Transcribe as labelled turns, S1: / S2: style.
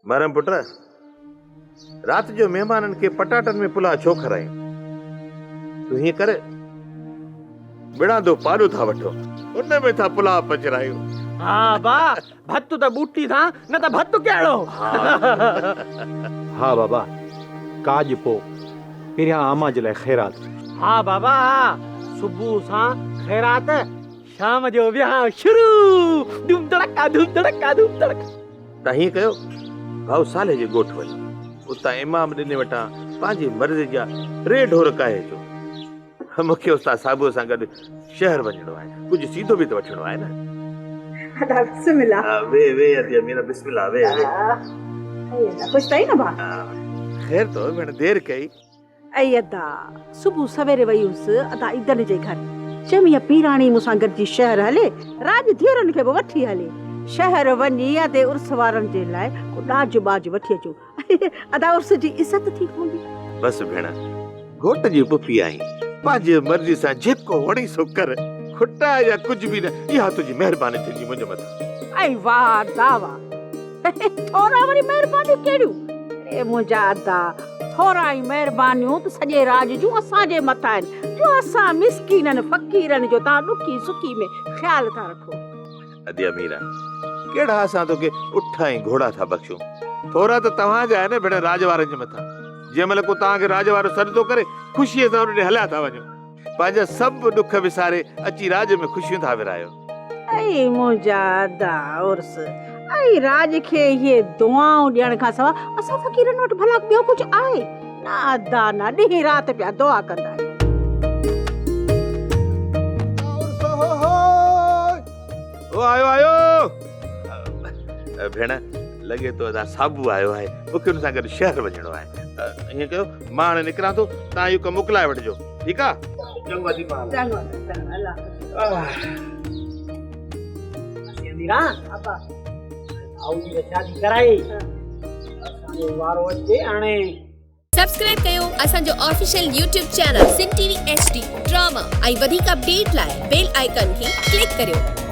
S1: محرم پٽ، رات جو مهمانن کي پٽاٽن ۾ پلاء ڇو کارايون؟ تون هيئن ڪر، ٻڙاندو پاڏو ٿا وٺون، ان ۾ ٿا پلاء پچرايون.
S2: ها ابا، ڀت ته ٻوٽي سان، نه ته ڀت ڪهڙو؟
S3: ها بابا، ڪاڄ پوء، پهريان امان جي لاء خيرات.
S2: ها بابا ها، صبح سان خيرات، شام جو وهانء شروع، ڌوم ڌڙڪا ڌوم ڌڙڪا ڌوم ڌڙڪا.
S1: تان هيئن ڪيو، ڀائو صالح جي ڳوٺ وڃو، اتان امام ڏني وٽان پنهنجي مرضي جا ٽي ڍور ڪاهي اچو. مون کي استاد صاحب سان گڏ شهر وڃڻو آهي، ڪجهه سيڌو به ته وٺڻو آهي نه.
S4: ادا بسم الله.
S1: ويهه ويهه ادي امينه بسم الله ويهه ويهه.
S4: اي ادا خوش ته آهين نه ڀاء؟
S1: خير ته ڀيڻ دير ڪئي.
S4: اي ادا صبح سويري وئي هيس ادا عيدن جي گهر. چيم اها پيراڻي مون سان گڏجي شهر هلي، راڄ ڌيئرن کي به وٺي هلي. شهر وڃي ادي عرس وارن جي لاء ڪو ڏاج ٻاج وٺي اچون. ادا عرس جي عزت ٿي پوندي.
S1: بس ڀيڻ، گهوٽ جي پڦي آهين، پنهنجي مرضي سان جيڪو وڻي سو ڪر. کٽاء يا ڪجهه به نه، اها تنهنجي مهرباني ٿيندي منهنجي مٿان.
S4: اي واهه ادا واهه. ٿورا وري مهربانيون ڪهڙيون؟ اڙي منهنجا ادا، ٿورا ۽ مهربانيون ته سڄي راڄ جون اسان جي مٿان آهن، جو اسان مسڪينن فقيرن جو توهان ڏکي سکي ۾ خيال ٿا رکو.
S1: ادي اميرا، ڪهڙا اسان توکي اٺ ۽ گهوڙا ٿا بخشون؟ ٿورا ته توهان جا آهن ڀيڻ راڄ وارن جي مٿان. جنهن مهل ڪو توهان کي راڄ وارو سڏ ٿو ڪري، خوشيء سان ان ڏي هليا ٿا وڃو. پنهنجا سڀ ڏک وساري اچي راڄ ۾ خوشيون ٿا ورهايو.
S4: اي منهنجا ادا عرس، اي راڄ کي اهي دعائون ڏيڻ کان سوا اسان فقيرن وٽ ڀلا ٻيو ڪجهه آهي؟ نه ادا نه، ڏينهن رات پيا دعا ڪندا آهيون.
S1: او آيو آيو ڀيڻ لڳي ٿو ادا صابو آيو آهي مون کي ان سان گڏ شهر وڃڻو آهي ائين ڪيو مان هاڻي نڪران ٿو تان اهو ڪم موڪلائي وٺجو ٺيڪ آ چڱو ادي مان
S4: چڱو چڱو الله
S2: اميرا ابا آئو جي شادي ڪرائي اسان جو وارو اچي هاڻي
S5: سبسڪرائب ڪيو اسان جو official YouTube channel Sindh T V H D drama ۽ وڌيڪ اپڊيٽ لاء بيل آئيڪان کي ڪلڪ ڪريو.